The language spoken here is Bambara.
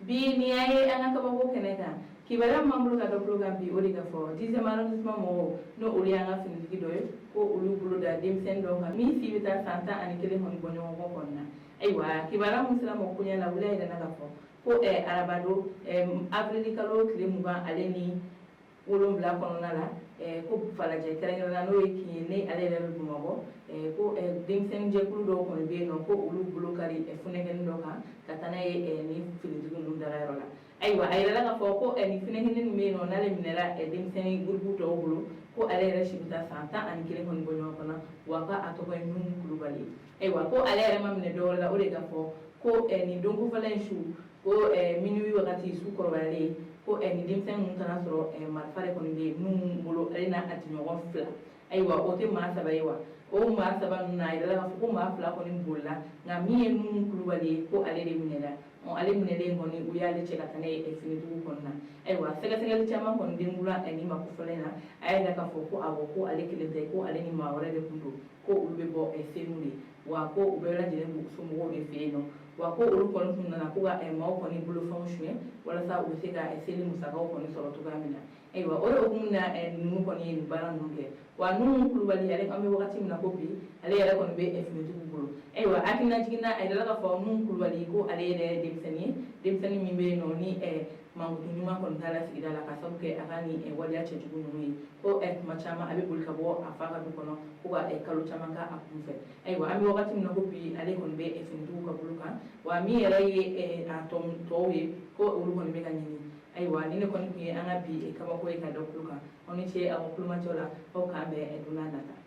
Bi nin y'a ye an ka kabako kɛnɛ kan. Kibaruya min b'an bolo ka da tulo kan bi, o de ka fɔ 10e arrondissement mɔgɔw, n'o olu y'an ka finitigi dɔ ye, ko olu bolo da denmisɛnnin dɔ kan min si bɛ taa san 11 kɔni bɔ ɲɔgɔn kɔ kɔni na. Ayiwa, kibaruya min sera mɔgɔ koɲɛ la, wuli a yirana k'a fɔ ko arabadon, avril kalo tile 27 kɔnɔna la, ko Falajɛ, kɛrɛnkɛrɛnnenya n'o ye kin ye ni ale yɛrɛ bɛ Bamakɔ, ko denmisɛnnin jɛkulu dɔw kɔni bɛ yen nɔ, ko olu bolo kari funɛkɛnin dɔ kan ka taa n'a ye ni finitigi ninnu dagayɔrɔ la. Ayiwa, a yirala k'a fɔ ko nin funɛkɛnin min bɛ yen nɔ, n'ale minɛra denmisɛnnin gurupu tɔw bolo, ko ale yɛrɛ si bɛ taa san 11 kɔni bɔ ɲɔgɔn kɔnɔ, wa ko a tɔgɔ ye Nuhu Kulubali. Ayiwa, ko ale yɛrɛ ma minɛ dɔwɛrɛ la, o de ka fɔ ko nin don kofɔlen in su, ko minuit wagati, su kɔrɔbayalen, ko nin denmisɛnnin ninnu taara sɔrɔ marifa de kɔni bɛ yen Nuhu bolo, ale n'a a jɛɲɔgɔn fila. Ayiwa, o tɛ maa saba ye wa? O maa saba ninnu na, a yirala k'a fɔ ko maa fila kɔni bolila, nka min ye Nuhu Kulubali ye, ko ale de minɛla. Ale minɛlen kɔni, u y'ale cɛ ka taa n'a ye finitigiw kɔni na. Ayiwa, sɛgɛsɛgɛli caman kɔni denkula nin ma kofɔlen na, a y'a jira k'a fɔ ko awɔ, ko ale kelen tɛ, ko ale ni maa wɛrɛ de tun don, ko olu bɛ bɔ Senu de, wa ko u bɛɛ lajɛlen b'u somɔgɔw de fɛ yen nɔ, wa ko olu kɔni tun nana ko ka maaw kɔni bolofɛnw suɲɛ walasa u bɛ se ka seli musakaw kɔni sɔrɔ cogoya min na. Ayiwa, o de hukumu na ninnu kɔni ye nin baara ninnu kɛ. Wa Nuhu Kulubali ale, an bɛ wagati min na ko bi, ale yɛrɛ kɔni bɛ finitigiw bolo. Ayiwa, hakilina jiginna, a yirala k'a fɔ Nuhu Kulubali, ko ale yɛrɛ ye denmisɛnnin ye, denmisɛnnin min bɛ yen nɔ ni mankutu ɲuman kɔni t'a la sigida la, ka sababu kɛ a ka nin waleya cɛjugu ninnu ye, ko tuma caman a bɛ boli ka bɔ a fa ka du kɔnɔ ko ka kalo caman k'a kun fɛ. Ayiwa, an bɛ wagati min na ko bi, ale kɔni bɛ finitigiw ka bolo kan, wa min yɛrɛ ye a tɔw ye, ko olu kɔni bɛ ka ɲini. Ayiwa, ni ne kɔni tun ye an ka bi kabako ye ka da tulo kan. Aw ni ce aw ka kulomajɔ la. Aw k'an bɛn don n'a nata.